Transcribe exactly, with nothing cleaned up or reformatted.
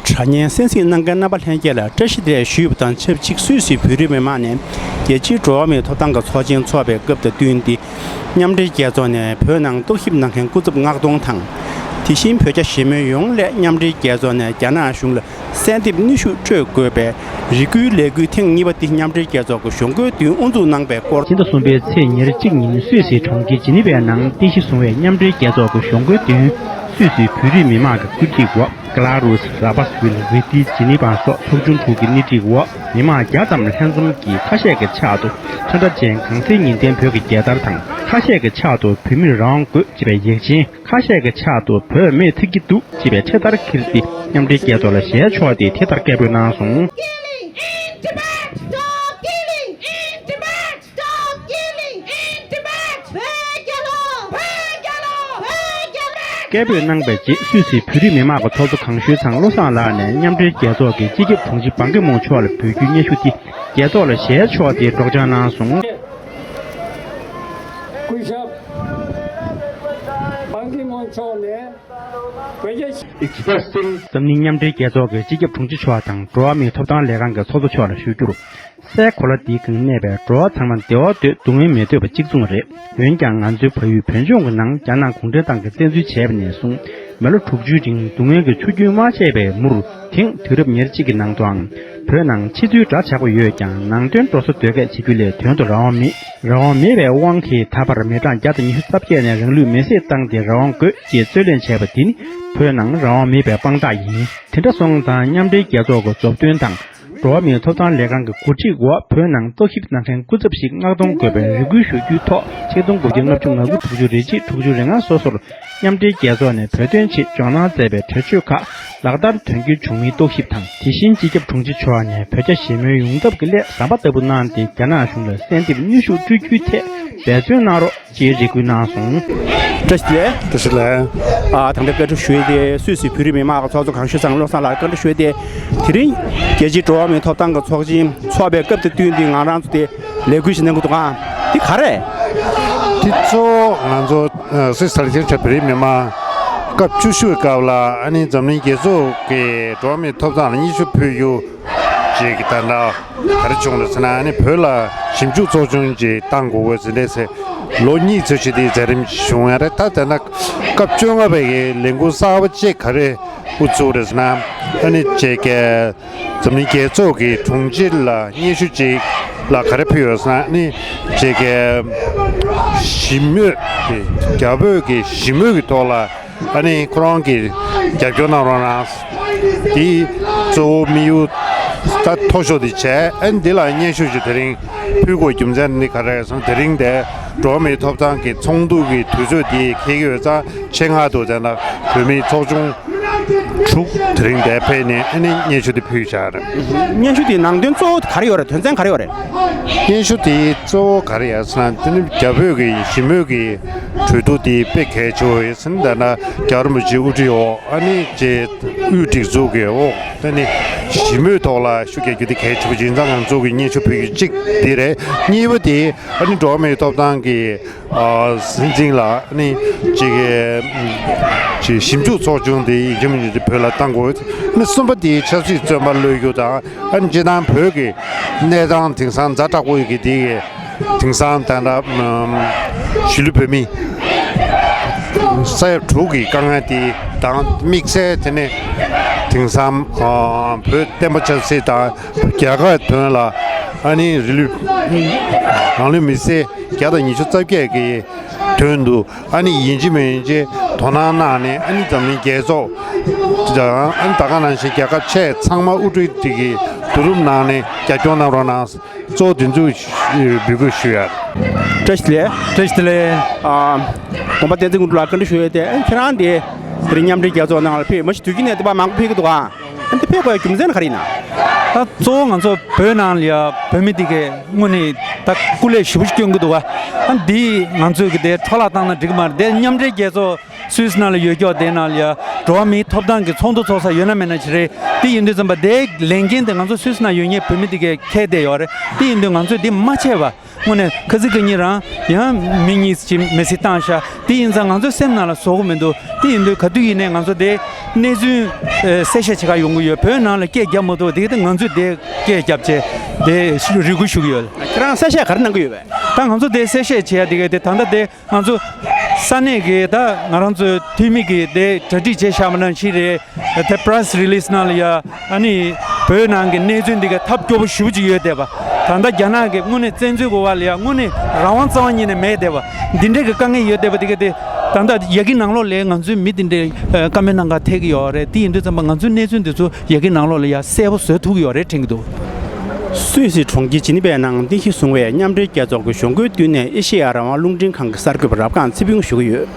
དྲ་བརྙན་གསན་གཟིགས་གནང་མཁན་རྣམ་པ་ལྷན་རྒྱས་ལ་བཀྲ་ཤིས་བདེ་ལེགས་ཞུས་པ་དང་ཆབས་ཅིག་སུད་སི་བོད་རིགས་མི་མང་ནས་རྒྱལ་སྤྱིའི་འགྲོ་བ་མིའི་ཐོབ་ཐང་གི་ཚོགས་ཆེན་འཚོགས་པའི་སྐབས་དང་བསྟུན་ཏེ། མཉམ་འབྲེལ་རྒྱལ་ཚོགས་ནས་བོད་ནང་རྟོག་ཞིབ་གནང་མཁན་སྐུ་ཚབ་མངགས་གཏོང་དང་། དེ་བཞིན་བོད་རྒྱ་ཞི་མོལ་ཡོངས་སླད་མཉམ་འབྲེལ་རྒྱལ་ཚོགས་ནས་རྒྱ་ནག་གཞུང་ལ་གསལ་འདེབས་གནོན་ཤུགས་སྤྲོད་དགོས་པའི་རེ་སྐུལ་ལས་འགུལ་ཐེངས་གཉིས་པ་འདི་མཉམ་འབྲེལ་རྒྱལ་ཚོགས་ཀྱི་གཞུང་སྒོའི་མདུན་དབུ་འཛུགས་གནང་པའི་སྐོར། ཕྱི་ཟླ་གསུམ་པའི་ཚེས་ཉེར་གཅིག་ཉིན་སུད་སིའི་གྲོང་ཁྱེར་ཇི་ནི་ཝའི་ནང་རྟེན་གཞི་བཟུང་བའི་མཉམ་འབྲེལ་རྒྱལ་ཚོགས་ཀྱི་གཞུང་སྒོའི་མདུན། སུད་སིའི་བོད་རིགས་མི་མང་གི་བཀོད་སྒྲིག་འོག་ཀ་ལ་རུས། ར་པ་སི་ཝིལ། རི་ཏི། ཇི་ནི་ཝ་སོགས་ཚོགས་ཆུང་དྲུག་གི་སྣེ་ཁྲིད་འོག་མི་མང་བརྒྱ་ཙམ་ལྷན་འཛོམས་ཀྱིས་ཁ་ཤས་ཀྱི་ཕྱག་ཏུ་ཁྲ་ཁྲ་ཅན་གངས་སེང་ཉི་ལྡན་བོད་ཀྱི་རྒྱལ་དར་དང་། ཁ་ཤས་ཀྱི་ཕྱག་ཏུ་བོད་མིར་རང་དབང་དགོས་ཅེས་པའི་ཡིག་ཆེན། ཁ་ཤས་ཀྱི་ཕྱག་ཏུ་བོད་མེས་ཐེག་གི་འདུག་ཅེས་པའི་འཕྲེད་དར་འཁྱེར་ཏེ་མཉམ་འབྲེལ་རྒྱལ་ཚོགས་ལ་ཞལ་ཕྱོགས་ཏེ་དེ་ལྟར་སྐད་འབོད་གནང་སོང་། Killing in Tibet! Stop killing in Tibet! Stop killing in Tibet! བོད་རྒྱལ་ལོ། བོད་རྒྱལ་ལོ། བོད་རྒྱལ་ལོ། སྐད་འབོད་གནང་བའི་རྗེས་སུད་སིའི་བོད་རིགས་མི་མང་གི་ཚོགས་གཙོ་གང་ཤུལ་ཚང་བློ་བཟང་ལགས་ནས་མཉམ་འབྲེལ་རྒྱལ་ཚོགས་ཀྱི་སྤྱི་ཁྱབ་དྲུང་ཆེ་བང་ཀི་མུན་མཆོག་ལ་འབོད་སྐུལ་སྙན་ཞུ་དེ་རྒྱལ་ཚོགས་ལ་ཞལ་ཕྱོགས་ཏེ་སྒྲོག་སྦྱང་གནང་སོང་། སྐུ་ཞབས་བང་ཀི་མུན་མཆོག་ནས་བོད་རྒྱ། Expressing འཛམ་གླིང་མཉམ་འབྲེལ་རྒྱལ་ཚོགས་ཀྱི་སྤྱི་ཁྱབ་དྲུང་ཆེ་མཆོག་དང་འགྲོ་བ་མིའི་ཐོབ་ཐང་ལས་ཁང་གི་ཚོགས་གཙོ་མཆོག་ལ་ཞུ་རྒྱུར། སའི་གོ་ལ་འདིའི་སྒང་གནས་པའི་འགྲོ་བ་ཚང་མ་བདེ་བ་འདོད་སྡུག་བསྔལ་མི་འདོད་པ་གཅིག་མཚུངས་རེད། འོན་ཀྱང་ང་ཚོའི་བལ་ཡུལ་བོད་ལྗོངས་ཀྱི་ནང་རྒྱ་ནག་གུང་ཁྲན་ཏང་གིས་བཙན་འཛུལ་བྱས་པ་ནས་བཟུང་མི་ལོ་དྲུག་ཅུའི་རིང་སྡུག་བསྔལ་གྱི་ཆུ་རྒྱུན་མ་ཆད་པའི་མུར། དེང་དུས་རབས་ཉེར་གཅིག་གི་ནང་དུའང་བོད་ནང་ཕྱི་ཚུལ་འདྲ་ཆགས་པོ་ཡོད་ཀྱང་ནང་དོན་འགྲོ་ས་སྡོད་སྐད་བྱེད་རྒྱུ་ལས་དོན་དུ་རང་དབང་མེད། རང་དབང་མེད་པའི་དབང་གིས་ད་བར་མི་གྲངས་བརྒྱ་དང་ཉི་ཤུ་རྩ་བརྒྱད་ནས་རང་ལུས་མེར་སྲེག་བཏང་སྟེ་རང་དབང་དགོས་ཅེས་རྩོད་ལེན་བྱས་པ་འདི་ནི་བོད་ནང་རང་དབང་མེད་པའི་དཔང་རྟགས་ཡིན། དེ་འདྲ་སོང་ཙང་མཉམ་འབྲེལ་རྒྱལ་ཚོགས་ཀྱི་མཛུབ་སྟོན་དང་། འགྲོ་བ་མིའི་ཐོབ་ཐང་ལས་ཁང་གི་གོ་སྒྲིག་འོག་བོད་ནང་རྟོག་ཞིབ་གནང་མཁན་སྐུ་ཚབ་ཞིག་མངགས་གཏོང་དགོས་པའི་རེ་སྐུལ་ཞུ་རྒྱུའི་ཐོག་ཆིག་སྟོང་དགུ་བརྒྱ་ལྔ་བཅུ་ང་དགུ་དྲུག་ཅུ་རེ་གཅིག་དྲུག་ཅུ་རེ་ལྔ་སོ་སོར་མཉམ་འབྲེལ་རྒྱལ་ཚོགས་ནས་བོད་དོན་ཆེད་འཇོག་གནང་མཛད་པའི་གྲོས་ཆོད་ཁག་ལག་བསྟར་དོན་འཁྱོལ་བྱུང་མིན་རྟོག་ཞིབ་དང་། དེ་བཞིན་སྤྱི་ཁྱབ་དྲུང་ཆེ་མཆོག་ནས་བོད་རྒྱ་ཞི་མོལ་ཡོང་ཐབས་ཀྱི་སླད་ཟམ་པ་ལྟ་བུ་གནང་སྟེ་རྒྱ་ནག་གཞུང་ལ་གསལ་འདེབས་གནོན་ཤུགས་སྤྲོད་རྒྱུའི་ཐད་འབད་བརྩོན་གནང་རོགས། ཅེས་རེ་སྐུལ་གནང་སོང་། བཀྲ་ཤིས་བདེ་ལེགས། བཀྲ་ཤིས་བདེ་ལེགས། ཨ། དང་པོ་བཀའ་འདྲི་ཞུ་ཡས་དེ་སུད་སི་བོད་རིགས་མི་མང་གི་ཚོགས་གཙོ་གང་ཤུལ་ཚང་བློ་བཟང་ལགས་བཀའ་འདྲི་ཞུ་ཡས་དེ། དེ་རིང་རྒྱལ་སྤྱིའི་འགྲོ་བ་མིའི་ཐོབ་ཐང་གི་ཚོགས་ཆེན་འཚོགས་པའི་སྐབས་དང་བསྟུན་ཏེ་ང་རང་ཚོ་དེ་ལས་འགུལ་ཞིག་གནང་གི་འདུག་ག་འདི་ག་རེ། འདི་གཙོ་བོ་ང་ཚོ་ཨ་སུད་སི་ལ་བཞུགས་བྱ་བོད་རིགས་མི་མང་སྐབས་བཅུ་བཞི་པའི་སྐབས་ལ་ཨ་ནི་འཛམ་གླིང་རྒྱལ་ཚོགས་ཀྱི་འགྲོ་བ་མིའི་ཐོབ་ཐང་ལ་སྙན་ཞུ་ཕུལ་རྒྱུ། ཅིག་གི་ད་ལྟ་ག་རེ་བྱུང་རེད་ཟེར་ན་ཨ་ནི་བོད་ལ་ཞིབ་འཇུག་ཚོགས་ཆུང་ཅིག་བཏང་དགོས་འོས་ཟེར་འདྲ་ཟེར་ལོ་གཉིས་ཙམ་ཞིག་དེའི་མཛད་རིམ་ཞིག་བྱུང་ཡ་རེད། ད་དེ་ན་སྐབས་བཅོ་ལྔ་པའི་གི་ལས་འགུལ་གསར་པ་ཅིག་ག་རེ་དབུ་བཙུགས་རེད་ཟེར་ན་ཨ་ནི་ཅིག་གི་འཛམ་གླིང་རྒྱལ་ཚོགས་ཀྱི་དྲུང་ཆེ་ལ་སྙན་ཞུ་ཅིག་ལ་ག་རེ་ཕུལ་ཡོད་ཟེར་ན་ཨ་ནི་ཅིག་གི་ཞི་མོལ་གྱི་རྒྱ་བོད་ཀྱི་ཞི་མོལ་གྱི་ཐོག་ལ། ཨ་ནི་ཁོ་རང་གིས་རྒྱབ་སྐྱོར་གནང་རོགས་གནང་། དེའི་གཙོ་བོ་དམིགས་ཡུལ་ད་མཐོ་ཤོས་དེ་བྱས། ཨ་ནི་འདི་ལ་སྙན་ཞུ་ཞིག་དེ་རིང་ཕུལ་དགོས་རྒྱུ་མཚན་ནི་ག་རེ་རེད་ཟེར་ན། དེ་རིང་དེ་འགྲོ་བ་མིའི་ཐོབ་ཐང་གི་ཚོགས་འདུ་གི་དུས་ཚོད་དེ་འཁེལ་གྱི་ཡོད་ཙང་ཆེད་མངགས་འདུག་དེ་ན་བོད་མིའི་ཚོགས་ཆུང་དྲུག་དེ་རིང་དེ་ཕེབས་ནས་ཨ་ནི་སྙན་ཞུ་དེ་ཕུལ་བཞག་རེད། སྙན་ཞུ་དེའི་ནང་དོན་གཙོ་བོ་ག་རེ་ཡོད་རེད། དོན་ཚན་ག་རེ་ཡོད་རེད། སྙན་ཞུ་དེའི་གཙོ་བོ་ག་རེ་ཡོད་ཟེར་ན་དེ་ནི་རྒྱ་བོད་ཀྱི་ཞི་མོལ་གྱི་གྲོས་བསྡུར་དེ་དཔེ་གལ་ཆེ་བ་ཡོད་ཟེར་ན། ད་ལྟ་རྒྱལ་བ་རིན་པོ་ཆེའི་དབུ་ཁྲིད་འོག་ཨ་ནི་ཅེ་དབུས་སྒྲིག་འཛུགས་ཀྱི་འོག་ད་ནི་ཞི་མོལ་ཐོག་ལ་ཤུགས་རྒྱག་རྒྱུ་དེ་གལ་ཆེ་བ་ཡིན་ཙང་ང་ཚོ་གི་སྙན་ཞུ་ཕུལ་རྒྱུ་གཅིག་དེ་རེད། གཉིས་པ་དེ་ཨ་ནི་འགྲོ་བ་མིའི་ཐོབ་ཐང་གི་ཨ་སྲིད་འཛིན་ལ་ཨ་ནི་ཅིག་གི་ཅིག་ཞིབ་འཇུག་ཚོགས་ཆུང་དེ་ཡིན་གཅིག་མིན་གཅིག་དེ་བོད་ལ་བཏང་དགོས། ཨ་ནི་གསུམ་པ་དེ་ཆབ་སྲིད་བཙོན་པ་གློད་རྒྱུ་དང་། ཨ་ནི་སྤྱིར་བཏང་བོད་ཀྱི་གནས་སྟངས་དེང་སང་ཛ་དྲག་པོ་ཡོད་ཀྱི་དེ་གི་དེང་སང་ད་ལྟ་གཞིས་ལུས་བོད་མི་ས་ཡ་དྲུག་གི་དཀའ་ངལ་དེ་དང་དམིགས་བསལ་དེ་ནས་དེང་སང་བོད་བསྟན་པ་ཆབ་སྲིད་དང་རྒྱལ་ཁབ་དོན་ལ་ཨ་ནི་རིང་ལུས་རང་ལུས་མེར་སྲེག་བརྒྱ་དང་ཉི་ཤུ་རྩ་བརྒྱད་ཀྱི་དོན་དུ། ཨ་ནི་ཡིན་གཅིག་མིན་གཅིག་དོ་སྣང་གནང་ནས་ཨ་ནི་འཛམ་གླིང་རྒྱལ་ཚོགས་དང་ཨ་ནི་ད་ག་ནང་བཞིན་རྒྱལ་ཁབ་ཆེ་ཚང་མ་དབུ་ཁྲིད་དེ་གི་བསྡུ་རུབ་གནང་ནས་རྒྱབ་སྐྱོར་གནང་རོགས་གནང་། གཙོ་བོ་དེ་ཚོ་འབོད་སྐུལ་ཞུ་ཡ། བཀྲ་ཤིས་བདེ་ལེགས། བཀྲ་ཤིས་བདེ་ལེགས། ཨ། དགོངས་པ་བསྟན་འཛིན་དངོས་གྲུབ་ལགས་བཀའ་འདྲི་ཞུ་ཡས་དེ། ཨ་ནི་ཁྱེད་རང་དེ་དེ་རིང་མཉམ་འབྲེལ་རྒྱལ་ཚོགས་ནང་ལ་ཕེབས་མ་གཞི་དུས་རྒྱུན་ནས་དེ་པར་མང་པོ་ཕེབས་ཀྱི་འདུག་ཨ། ཨ་ནི་དེ་ཕེབས་དགོས་ཡ་རྒྱུ་མཚན་ནི་ག་རེ་ཡིན་ན། ད་གཙོ་བོ་ང་ཚོ་བོད་ནང་ལ་ཡ་བོད་མི་དེ་གས་དངོས་གནས་ད་སྐུ་ལས་ཞེ་པོ་ཞིག་སྐྱོན་གྱི་འདུག་ག་ཨ་འདི་ང་ཚོས་གི་དེ་འཕྲོ་བརླག་བཏང་ན་འགྲིག་གི་མ་རེད། དེ་མཉམ་འབྲེལ་རྒྱལ་ཚོགས་སུད་སི་ནང་ལ་ཡོད་ཀྱོག་དེ་ནང་ལ་ཡ་འགྲོ་བ་མིའི་ཐོབ་ཐང་གི་ཚོགས་འདུ་ཚོགས་ས་ཡོད་ན་མེད་ན་ཅི་རེད། དེ་ཡིན་དུས་ཙམ་པ་དེའི་ལས་འགན་དེ་ང་ཚོ་སུད་སི་ནང་ཡོད་མཁན་བོད་མི་དེ་གས་འཁྱེར་བསྡད་ཡོད་རེད། དེ་ཡིན་དུས་ང་ཚོས་དེ་མ་བྱས་པ། དངོས་གནས་ཁ་ཚིག་གི་གཉིས་རང་ཡང་མི་གཉིས་ཀྱིས་མེ་སྲེག་བཏང་ཤག་དེ་ཡིན་ཙང་ང་ཚོའི་སེམས་ནང་ལ་བཟོ་གི་མི་འདུག་དེ་ཡིན་དུས་ག་དུས་ཡིན་ནའི་ང་ཚོ་དེ་གནས་ཚུལ་ཨེ་གསལ་བཤད་བྱེད་ག་ཡོང་གི་ཡོད། བོད་ནང་ལ་སྐད་རྒྱབ་མ་ཐུབ་དེ་ག་དེ་ང་ཚོས་དེ་སྐད་རྒྱབ་བྱས་དེ་རེ་སྐུལ་ཞུ་གི་ཡོད། ཁྱེད་རང་གསལ་བཤད་ག་རེ་གནང་གི་ཡོད་པས། ད་ང་ཚོ་དེ་གསལ་བཤད་བྱེད་ཡ་དེ་ག་དེ་ད་ལྟ་དེ་ང་ཚོ་ས་གནས་ཀྱི་ད་ང་རང་ཚོའི་འཐུས་མི་གིས་དེ་གྲ་སྒྲིག་བྱས་བཞག་པ་ནང་བཞིན་རེད། དེ་press release་ནང་ལ་ཡ་ཨ་ནི་བོད་ནང་གི་གནས་ཚུལ་འདི་ག་ཐབས་སྐྱོ་པོ་ཞེ་པོ་ཅིག་ཡོད་བསྡད་པ། ད་ལྟ་རྒྱ་ནག་གིས་དངོས་གནས་བཙན་འཛུལ་གྱི་འོག་ལ་ཡ་དངོས་གནས་རང་དབང་རྩ་བ་ཉིད་ནས་མེད་བསྡད་པ། འདི་འདྲའི་གི་དཀའ་ངལ་ཡོད་བསྡད་པ་འདི་ག་དེ་ད་ལྟ་ཡ་གི་ནང་ལོགས་ལ་ང་ཚོའི་མི་འདི་འདྲའི་ཨ་བཀའ་མོལ་གནང་ག་ཐད་ཀྱི་ཡོད་རེད། དེ་ཡིན་དུས་ཙམ་པ་ང་ཚོའི་གནས་ཚུལ་འདི་ཚོ་ཡ་གི་ནང་ལོགས་ལ་ཡ་གསལ་པོ་བཟོ་ཐུབ་ཀྱི་ཡོད་རེད་དྲན་གྱི་འདུག་སུད་སི་གྲོང་ཁྱེར་ཇི་ནི་ཝའི་ནང་བདེ་སྐྱིད་བཟུང་བའི་མཉམ་འབྲེལ་རྒྱལ་ཚོགས་ཀྱི་གཞུང་སྒོའི་མདུན་ནས་ཨེ་ཤེ་ཡ་རང་དབང་རླུང་འཕྲིན་ཁང་གི་གསར་འགོད་པ་རབ་སྒང་ཚེ་ཕུན་ཞུ་གི་ཡོད།